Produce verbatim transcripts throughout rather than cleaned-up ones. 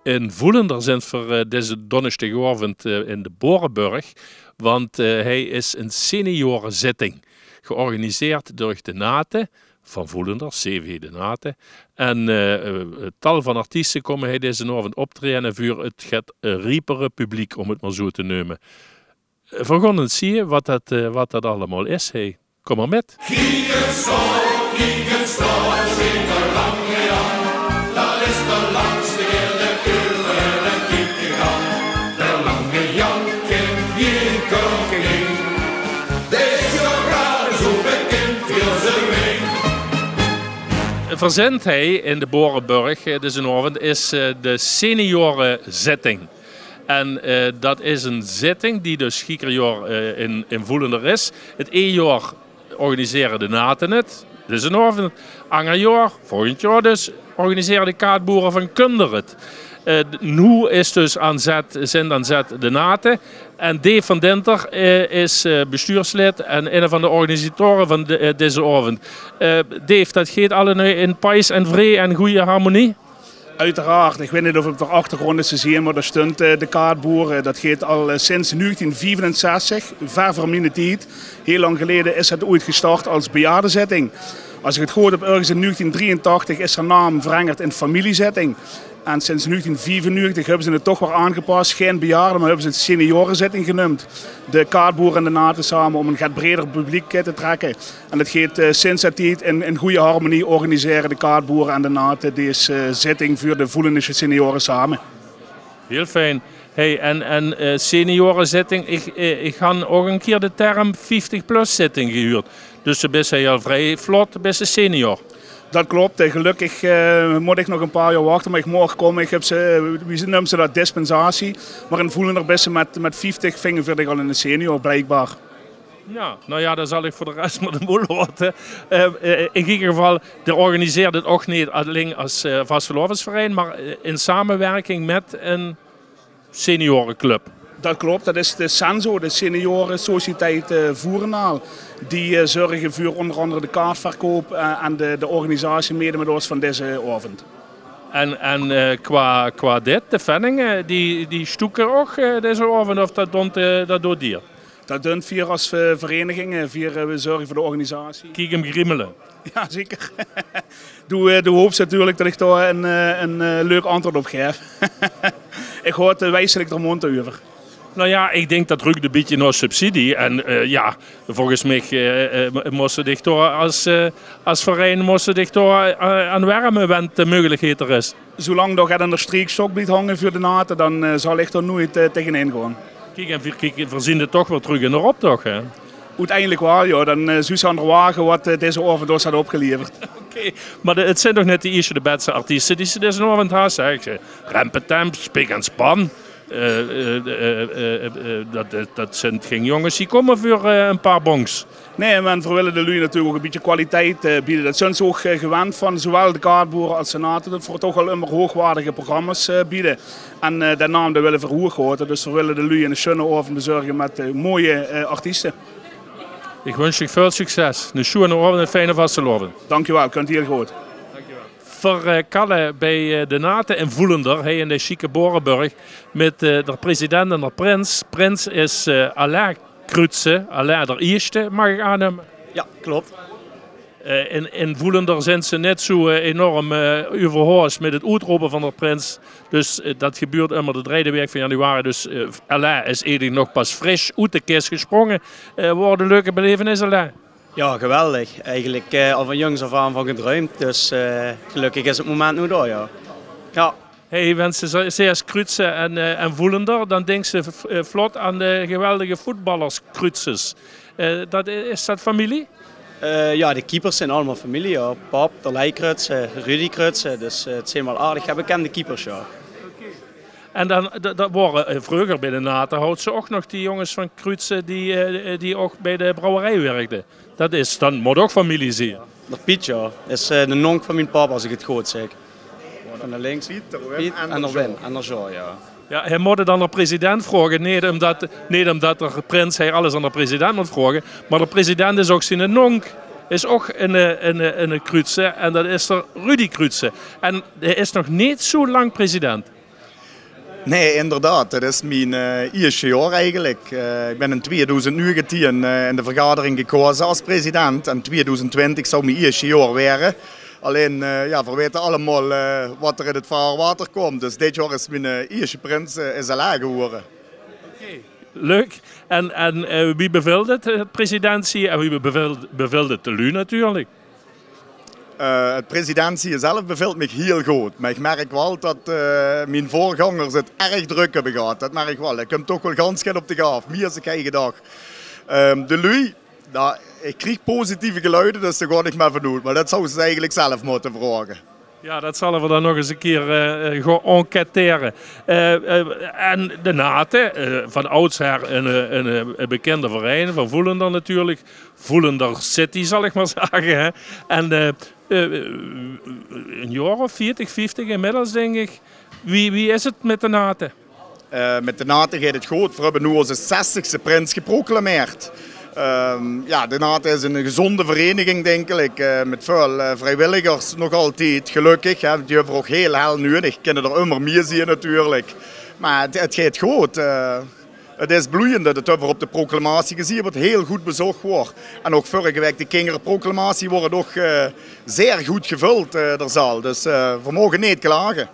In Voelender zint v'r, eh, deze donnesdigaovend, eh, in de Boereburg, want, eh, hei is 'n seniorezitting, georganiseerd durch de Nate van Voelender, C V de Nate. En, eh, eh, tal van artieste komme hei deze aovend optraeje veur 't get, eh, riepere publiek, om 't mer zoe te neume. V'r gaon ins zieë wat dat, eh, wat dat allemaol is, hè. Kom mer mit. Kiek ins dao, kiek ins dao, zeen d'r lange Jan. Dat is d'r langste gele kuul, kiek ins dao. D'r lange Jan kint gein keuning. Dees is zoe braaf, zoe bekind veur zien ring. V'r zint hei in de Boereburg, eh, deze aovend is, eh, de seniorezitting. En, eh, dat is 'n zitting die dus gieder jaor, eh, in, in Voelender is. 't Ee jaor organisere de Nate 't, dus 'n aovend. Anger jaor, volgend jaor dus, organisere de Kaadboere van Kunder 't. Eh, d-, noe is dus aan zet, zint aan zet de Nate. En Dave van Dinter, eh, is, eh, bestuurslid en eine van de organisatore van de, eh, deze aovend. Eh, Dave, dat geit allemaol in pais en vree en goeie harmonie? Oeteraard, ich weit neet of 't op d'r achtergróndj is te zieë, mer dao stunt, eh, de Kaadboere. Dat geit al, eh, sinds nuuegtieën viefenzestig, ver veur miene tied. Hiel lang geleje is 't oeats gestart es bejaardezitting. Es ich 't good höb, örges in nuuegtieën drieëntachtig is d'r naam verengerd in Familiezitting. En sinds nuuegtieën viefennuuegtieën höbbe ze 't toch weer aangepas. Gein bejaarde, mer höbbe ze 't seniorezitting geneump. De Kaadboere en de Nate same, om e get breder publiek, eh, te trèkke. En dat geit, eh, sinds dae tied in, in goeie harmonie organisere de Kaadboere en de Nate dees, eh, zitting veur de Voelendische seniore same. Hiel fijn. Hey, en, en, eh, seniorezitting, ich, eh, ich han ouch 'ne kier de term vieftig plus zitting gehuurd. Dus de bis hei al vrie vlot, bis de senior. Dat klop, eh, gelökkig, eh, mót ich nog e paar jaor wachte, mer ich maag kómme. Ich höb ze, eh, wie neume ze dat, dispensatie. Mer in Voelender bis se mit, mit vieftig vinge v'r dich al 'ne senior, bliekbaar. Jao, noe jao, dan zal ich veur de res mer de moel haote. Eh, eh, in eder geval, de organiseert 't ouch neet allein es, eh, vastelaovesverein, mer, eh, in samewirking mit 'n senioreclub. Dat klop, dat is de Senso, de Senioresociëteit, eh, Voerenaal. Die, eh, zörge veur ónger angere de kaartverkoup, eh, en de, de organisatie mede mit ós van deze aovend. En, en, eh, qua, qua dit, de venninge, die, die stoeke ouch, eh, deze aovend, of dat doont, eh, dat doot dier? Dat dunt veer es, eh, vereiniging, eh, veer, eh, zörge veur de organisatie. Kiek 'm griemele. Jao, zeker. Doe, eh, doe hoops natuurlik dat ich dao 'n, eh, 'n, eh, leuk antjwaord op gaef. Ich haoj 't, eh, wieslik d'r mónd euver. Noe jao, ich dink dat ruuk e bietje nao subsidie. En, eh, jao, volges mich, eh, eh, mós se dich dao es, eh, es verein mós se dich dao, eh, aan werme, wen de meugelikheid d'r is. Zoelang d'r get aan de striekstok blief hange veur de Nate, dan, eh, zal ich d'r noeit, eh, taegenin gaon. Kiek, en veer, kiek, veer zeen 't toch weer trök in d'r optoch, hè? Oeteindelik waal, jao. Dan, eh, zuus se aan d'r wage wat, eh, deze aovend ós haet opgeleverd. Oké, mer de, 't zeen toch neet de ierste de bèste artieste die se deze aovend has, hè? Ich zègk, Rempetemp, Spik en Span. Eh, eh, eh, eh, eh, dat, dat, dat zint gein jónges die kómme veur, eh, e paar bongs. Nae, mer veer wille de luuj natuurlik ouch e bietje kwaliteit, eh, beje. Dat zunt ze ouch, eh, gewend van, zowaal de Kaadboere es de Nate, dat veer toch al ummer hoogwaardige programma's, eh, beje. En, eh, dae naam, dae wille veer hoeg haoje. Dus veer wille de luuj 'ne sjunne aovend bezörge mit, eh, mooie, eh, artieste. Ich wunsj dich väöl succes, 'ne sjoene aovend en fijne vastelaovend. Dank uch waal, kint hiel good. Veer, eh, kalle bie, eh, de Nate in Voelender, hie in de sjieke Boereburg, mit, eh, d'r president en d'r prins. Prins is, eh, Alain Krutse, Alain d'r Ierste, maag ich aanneume? Jao, klop. Eh, in, in Voelender zint ze neet zoe, eh, enorm, eh, euverhaos mit 't oetrope van d'r prins. Dus, eh, dat gebeurt ummer de drejde waek van januari. Dus, eh, Alain is eigelik nog pas fris oet de kis gesprónge. Eh, waore 't leuke belevenisse, Alain? Jao, geweldig. Eigelik, eh, al van jóngs aaf aan van gedruimp. Dus, eh, gelökkig is 't moment noe dao, jao. Jao. Hey, wens se ze-, zees Krutse en, eh, en Voelender, dan dinks se v-, eh, vlot aan de geweldige voetballers Krutses. Eh, dat, is dat femilie? Eh, jao, de keepers zint allemaol femilie, jao. Pap, d'r Lei Krutse, Rudy Krutse. Dus, eh, 't zint waal aardig, jao, bekènde keepers, jao. En dan, dat, dat waore, eh, vreuger bie de Nate, haods se ouch nog die jónges van Krutse die, eh, die ouch bie de brouwerij wirkde. Dat is, dan mót ouch femilie zieë. D'r Piet, jao, is, eh, de nonk van mien pap, es ich 't good zègk. Van de links. Piet, d'r Wim Piet en en d'r d'r Wim Jean. En d'r Jean, jao. Jao, hae mót 't aan d'r president vraoge. Neet umdat, neet umdat d'r prins hie alles aan d'r president mót vraoge. Mer d'r president is ouch ziene nonk. Is ouch 'ne, 'ne, 'ne Krutse. En dat is d'r Rudy Krutse. En hae is nog neet zoe lang president. Nae, inderdaad. Det is mien, eh, ieësjte jaor eigelik. Eh, ich bön in twieëdoezend nuuegetieën, eh, in de vergadering gekaoze es president. En twieëdoezend twintig zou mien ieësjte jaor waere. Allein, eh, jao, veer weite allemaol, eh, waat d'r in 't vaarwater kump. Dus dit jaor is mien, eh, ieësjte prins, eh, is al aangewore. Oké, leuk. En, en, eh, wie bevilt 't, 't presidentsie? En wie bevilt, bevilt 't de luuj natuurlik? Eh, 't presidentsie zelf bevilt mich hieël good, mer ich merk waal det, eh, mien veurgangers 't erg drök höbbe gehad. Det merk ich waal. Dao kump toch waal gans get op dich aaf, mieë es ich haw gedach. Ehm, de luuj, jao, ich krieg positieve geluide, dus dao gaon ich mer vanoet. Mer det zouwe ze eigelik zelf mótte vraoge. Jao, det zalle v'r dan nog ins ein kieër, eh, eh, gaon enquêteren. Eh, eh, en de Nate, eh, van oudsher ein, eh, ein, eh, ein bekinde verein, van Voelender natuurlik. Voelender City, zal ich mer zègke, hè. En, eh, eh, ein jaor of veertig, vieftig inmiddels, dink ich. Wie, wie is 't mit de Nate? Eh, mit de Nate geit 't good. Veer höbbe noe ózze zestigste prins geproclameerd. Ehm, jao, de Nate is ein gezónde vereiniging, dink ich, eh, mit väöl, eh, vriewilligers nog altied, gelökkig, hè, die höbbe veer ouch hieël hel nuuedig. Kinne d'r ummer mieë zeen natuurlik. Mer 't, 't geit good. Eh, 't is bloeiend. Det höbbe veer op de proclamatie gezeen, waat hieël good bezoch woort. En ouch vörrige waek de kingerproclamatie woort ouch, eh, zeer good gevöld, eh, de zaal. Dus, eh, veer moge neet klage.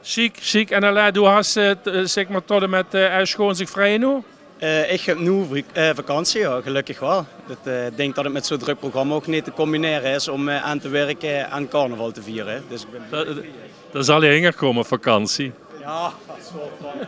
Sjiek, sjiek. En Alain, doe has, eh, t-, eh, zèk mer, tot en mit, eh, Esch gewoon zich vrie noe? Eh, ich höb noe vri-, eh, vakantie, jao, gelökkig waal. Det, eh, ich dink det 't mit zoe'n drök programma ouch neet te combineren is óm, eh, aan te wirke en carnaval te viere. Dus ich bön... Det, det zal dich hinger kómme, vakantie. Jao, det is waal.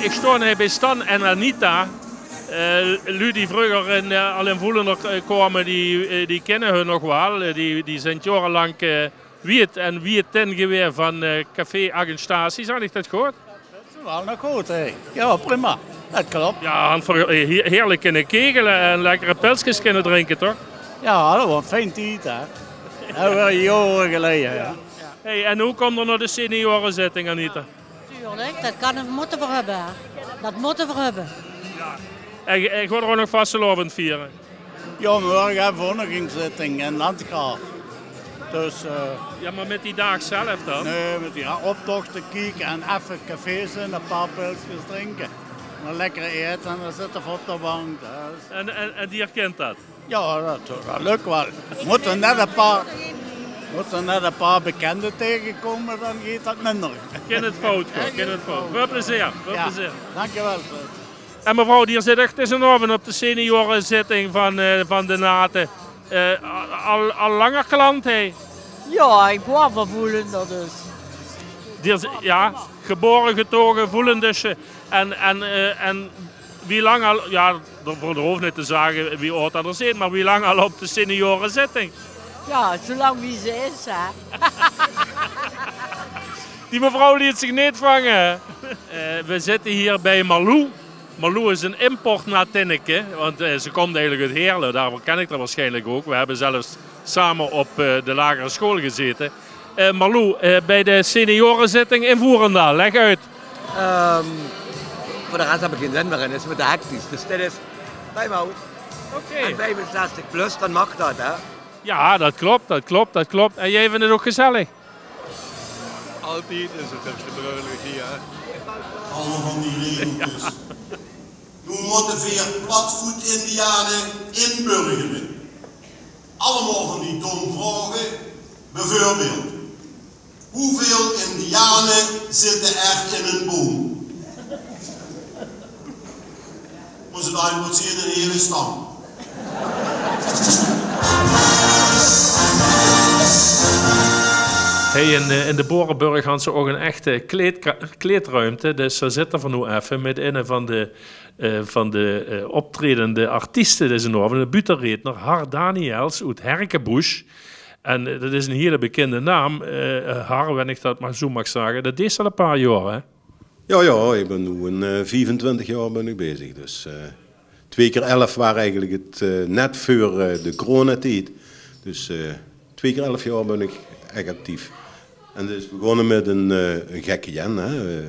Ich stoon hie bie Stan en Anita. Eh, luuj die vreuger in, eh, al in Voelender, eh, kómme, die, eh, die kinne hun nog waal. Eh, die, die zint jaorelank, eh, wiet en wietin gewaes van, eh, café Agent Stasie, zag ich det good? Det is waal nog good, hè. Jao, prima. Det klop. Jao, han v'r, eh, hie-, hieërlik kinne kegele en lekkere pilskes kinne drinke, toch? Jao, det waas ein fijn tied, hè. Det waas jaore geleje, jao. Hey, en wie kump 't nao de seniorenzitting, Anita? Natuurlik, det kan, mótte v'r höbbe, hè. Det mótte v'r höbbe. En, en gaot geer ouch nog vastelaovend viere? Jao, morge höbbe v'r ouch nog ein zitting in Landgraaf. Dus, eh, jao, mer mit dae daag zelf dan? Nae, mit die, jao, optochte kieke en effe cafés in, ein paar pilskes drinke. Dan lekker aete en dan zitte v'r op de bank. Dus. En, en, en geer kint det? Jao, det, det lök waal. Mótte net ein paar, mótte net ein paar bekinde taengekómme, dan geit det minder. Kin 't fout gaon, kin 't fout. Väöl plezeer, väöl plezeer. Jao, dankjewel. En mevrouw, geer zit ech dezen aovend op de seniorenzitting van, eh, van de Nate. Eh, al, al langer klant, hè? Jao, ich waor van Voelender, dus. Geer zi-, jao, gebaore, getaoge Voelendische. En, en, eh, en wie lang al, jao, geer hoof neet te zage wie aod det geer zeet, mer wie lang al op de seniorenzitting? Jao, zoe lang wie ze is, hè. Die mevrouw liet zich neet vange, hè. Eh, we zitte hie bie Marlou. Marlou is ein importnatinneke, want, eh, ze kump eigelik oet Heerle. Daoveur kin ich häör waarsjienlik ouch. We höbbe zelfs same op, eh, de lagere sjool gezaete. Eh, Marlou, eh, bie de seniorenzitting in Voerendaal, lègk oet. Ehm, veur de res höb ich geine zin mieë in. 't Is me te hectisch. Dus dit is time out. Oké. En viefenzestig plus, dan maag det, hè? Jao, det klop, det klop, det klop. En geer vinjt 't ouch gezellig? Altied is 't hupste breulig hie, hè? Allemaol van die regelkes. Noe mótte veer platvoet-indiane inburgere. Allemaol van die dómme vraoge. Bieveurbeeld: wieväöl indiane zitte d'r in eine boum? Mós se dao ein poetsere, eine hiele stam. Hey, in, eh, in de Boereburg han ze ouch ein echte kleedka-, kleedruimte. Dus dao zitte v'r noe effe mit eine van de, eh, van de, eh, optraejende artieste. Det is ein aovend, eine buuttereedner, Har Daniels oet Herkenbosch. En, eh, det is eine hiele bekinde naam, eh, Har, wen ich det mer zoe maag zage. Det deis se al ein paar jaor, hè? Ja, ja, ik bin noe ein, eh, viefentwintig jaor bin ik bezig. Dus, eh, twee kier elf waar eigelik het, eh, net veur, eh, de coronatied. Dus, eh, twee kier elf jaor bin ik ech actief. En het is begónne mit ein, eh, ein gekke jen, hè. Eh,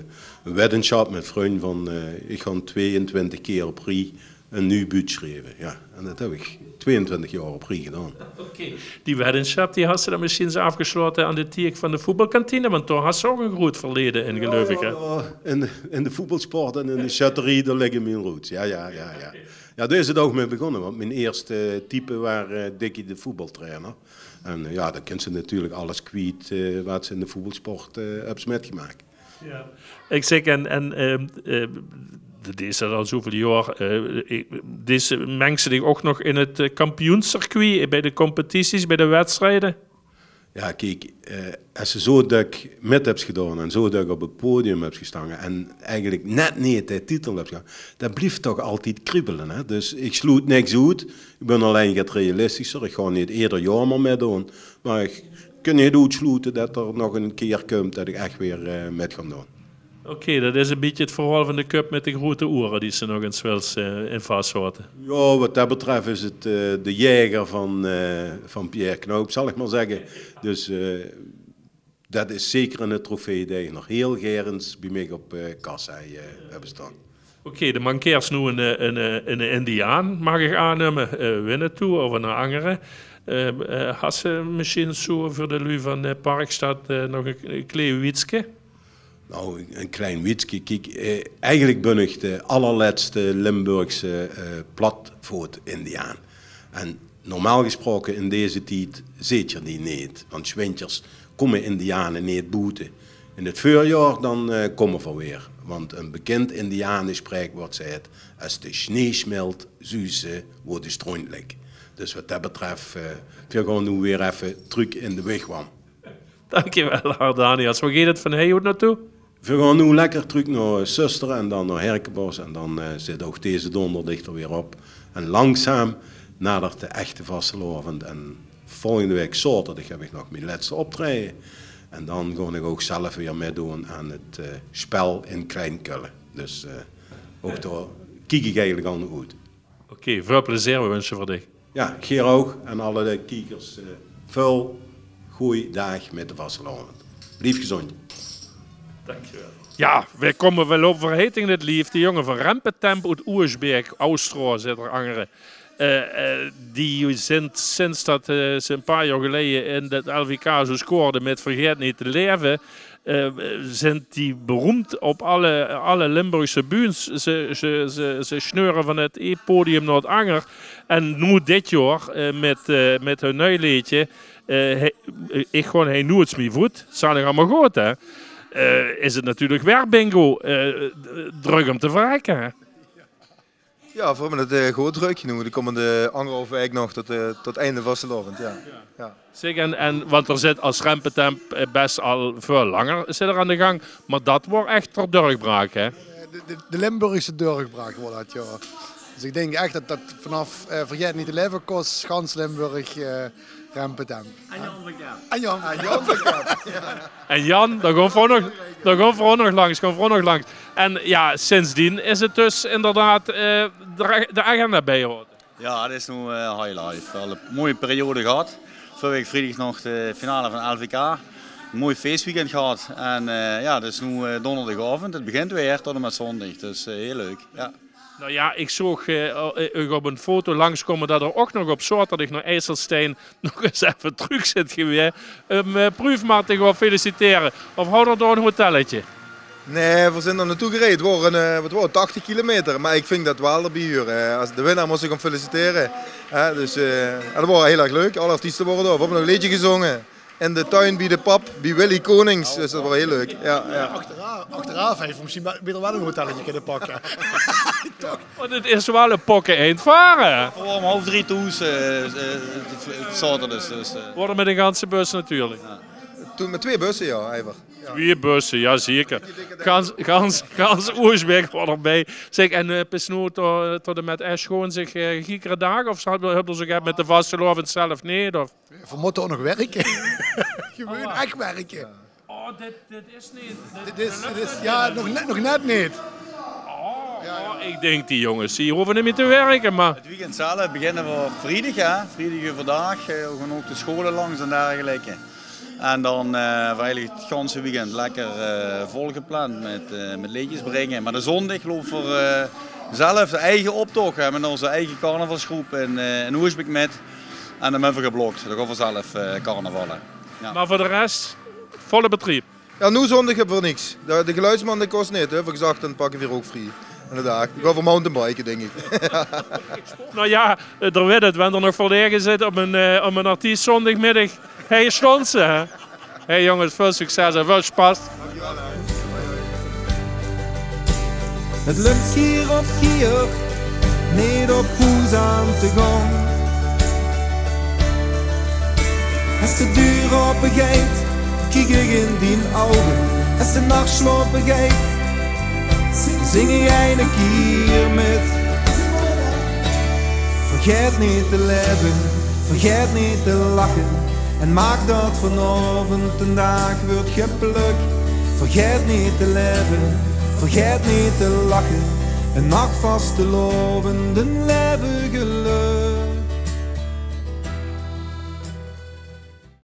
ein weddenschap mit vrunj van, eh, ik gaon tweeëntwintig kier op rie ein nuuj buut sjrieve. Ja, en det heb ik tweeëntwintig jaor op rie gedaon. Oké. Die weddenschap, die has se dan mesjiens aafgesjlaote aan de tiek van de voetbalkantine, want dao has se ouk ein groet verleje in, geluif ik, hè? Ja, ja, in de, in de voetbalsport en in de sjötterie, dao ligke mien roots. Ja, ja, ja, ja. Ja, dao is het ouk mit begónne, want mien ierste type waar, eh, Dikkie de voetbaltrainer. En, eh, ja, dan kins se natuurlik alles kwiet, eh, wat se in de voetbalsport, eh, hebs mitgemaak. Ja. Ik zeg, en, en, ehm, eh, det is al zoväöl jaor, eh, ik, dus, eh, mengs se dich ouk nog in het, eh, kampioenscircuit, eh, bij de competities, bij de wedstrijden? Ja, kiek, eh, es se zo dök mit hebs gedaon en zo dök op het podium hebs gestange en eigelik net neet de titel hebs gehaold, det blief toch altied kriebele, hè? Dus ik sloet niks oet. Ik bin allein get realistischer. Ik gaon neet eder jaor mer mitdaon. Mer ik kin neet oetsloete det er nog ein kier kump det ik ech weer, eh, mit gaon daon. Oké, det is ein bietje het verhaol van de köp mit de groete oere die se nog ins wils, eh, in vashaote. Ja, wat det betreft is het, eh, de jaeger van, eh, van Pierre Knoop, zal ik mer zegge. Dus, eh, det is zeker ein trofee die ik nog hiel gaer ins bie mich op, eh, kas hei, eh, hebbe staon. Oké, de mankeers noe ein, eh, ein, eh, ein indiaan, maag ik aannumme, eh, Winnetou of ein angere. Eh, eh, has se mesjiens zo veur de luuj van, eh, Parkstad, eh, nog ein, ein klein wietske? Nou, ein, ein klein wietske. Kiek, eh, eigelik bin ik de allerletste Limburgse, eh, platvoot-indiaan. En normaal gesproke in deze tied zeet je die neet, want 's winters kómme indiane neet boete. In het veurjaor dan, eh, kómme ver weer, want ein bekind indianesjpraekwaord zaet: "Es de sjnee sjmelt, zuus se wo de sjtrónt lik." Dus wat det betreft, eh, veer gaon noe weer effe trök in de wigwam. Dankjewel, Ardanias. Wo geit het van hei oet naotoe? Veer gaon noe lekker trök nao Zöstere en dan nao Herkenbosch. En dan, eh, zit ouk deze dónderdig d'r weer op. En langzaam nadert de echte vastelaovend. En volgende waek zaoterdig heb ik nog mien letste optraeje. En dan gaon ik ouk zelf weer mitdoon aan het, eh, spel in Klein Kulle. Dus, eh, ouk dao kiek ik eigelik al nao oet. Oké, väöl plezeer wense veur dich. Ja, geer ouk. En alle kiekers, eh, väöl gooj daag mit de vastelaovend. Blief gezóndj. Dankjewel. Ja, veer kómme waal op verheting, det lief. De jónge van Rempetemp oet Oesjbeek, Austro, zit er angere. Eh, eh, die zint sinds det, eh, ze ein paar jaor geleje in det L V K zo scoorde mit Vergaet neet te laeve, eh, zint die beroemd op alle, alle Limburgse bühnes. Ze, ze, ze, ze sneure van het ee podium nao het anger. En noe dit jaor, eh, mit, eh, mit hun nuuj leedje, eh, he-, eh, Ik gaon hei noeits mie voet. Zaet nog allemaol good, hè? Eh, is het natuurlik weer bingo, eh, drök óm te verrekke, hè? Ja, veer höbbe het, eh, good drök noe. De kómmende angerhaof waek nog tot, eh, tot einde vastelaovend, ja. Ja. Zeg, en, en, want er zit es Rempetemp, eh, bes al väöl langer zit er aan de gang, mer det waor ech d'r deurbraak, hè? De, de, de Limburgse deurbraak waor det, ja. Dus ik dink ech det, det vanaaf, eh, Vergaet neet te laeve kós gans Limburg, eh, Rempetemp. En Jan van Kemp. En Jan van Kemp. En Jan, dao gaon veer nog, dao gaon veer nog langs, gaon veer nog langs. En ja, sindsdien is het dus inderdaad, eh, de, de agenda biegehaoje. Ja, het is noe, eh, highlife. Waal ein mooie periode gehad. Vörrige waek vriedig nog de finale van L V K. Ein mooi feesweekend gehad. En, eh, ja, het is noe, eh, dónderdigaovend. Het begint weer tot en mit zóndig. Dus, eh, hiel leuk. Ja. Nou ja, ik zoog, eh, uch op ein foto langskómme det er ouk nog op zaoterdig nao IJsselstein nog ins effe trök zit gewaes. Óm, eh, Pruufmar te gaon feliciteren. Of haw d'r dao ein hotelletje? Nae, veer zint d'r naotoe gereje. Het waor ein, eh, wat waor het, tachtig kilometer. Mer ik ving det waal d'rbie hure. Eh, es de winnaar mós ik gaon feliciteren. Hè, dus, eh, en det waor hiel erg leuk. Alle artieste waore dao. Veer höbbe nog ein leedje gezónge. In de tuin bie de pap, bie Willy Konings. Dus det waor hiel leuk. Ja, ja. Achteraaf, achteraaf haet 'r mesjien waal, waal ein hotelletje kinne pakke. Want het is waal ein pokke eind vare. Veer waore óm haof drie thoes, eh, eh, het, het zaoterdig, dus, eh. Waore mit ein ganse bus natuurlik. Ja. Toen mit twee busse, ja, Ivor. Twee busse, ja zeker. Gans, gans, gans Oesjbeek waor d'rbie. Zeg, en, eh, bis noe tot, tot en mit Esch gewoon zich, eh, giekere daag? Of höb, höb d'r zoe get mit de vastelaovend zelf neet, of? Veer mótte ouk nog wirke. Gewoon ech wirke. Oh, dit, dit is neet. Dit, dit is, dit is, ja, nog net, nog net neet. Oh, ja, ja. Oh, ich dink, die jónges, die hove neet mie te wirke, mer 't weekend zelf beginne v'r vriedig, hè. Vriedig euverdaag, eh, v'r gaon ouch de sjoeële langs en dergelijke. En dan, eh, v'r eigelik 't ganse weekend lekker, eh, volgepland mit, eh, mit leedjes bringe. Mer de zóndig loupe v'r, eh, zelf de eige optoch, hè, mit ózze eige carnavalsgroep in, eh, in Oesbek mit. En dan höbbe v'r geblok. Dan gaon v'r zelf, eh, carnavalle. Ja. Mer veur de res, volle betrieb. Ja, noe zóndig höbbe v'r niks. De, de geluidsman, dae kós neet, hè. V'r gezag, dan pakke v'r ouch vrie. Inderdaad. Ich gaon veur mountainbike, dink ich. Nou ja, eh, d'r wit 't, wen d'r nog verlege zit op ein, eh, op ein artiest zóndigmiddig. Hey, stónse, hè? Hey jónges, väöl succes en väöl sjpas. 't Lumt kier op kier, neet op hoes aan te gaon. Es de deur ope geit, kiek ich in dien ouge. Es de nach sjlope geit, zing ich eine kier mit. Vergaet neet te laeve, vergaet neet te lache. En maak det vanaovend ein daag wuuert gepluk. Vergaet neet te laeve, vergaet neet te lache. En nach vastelaovend, ein laeve geluk.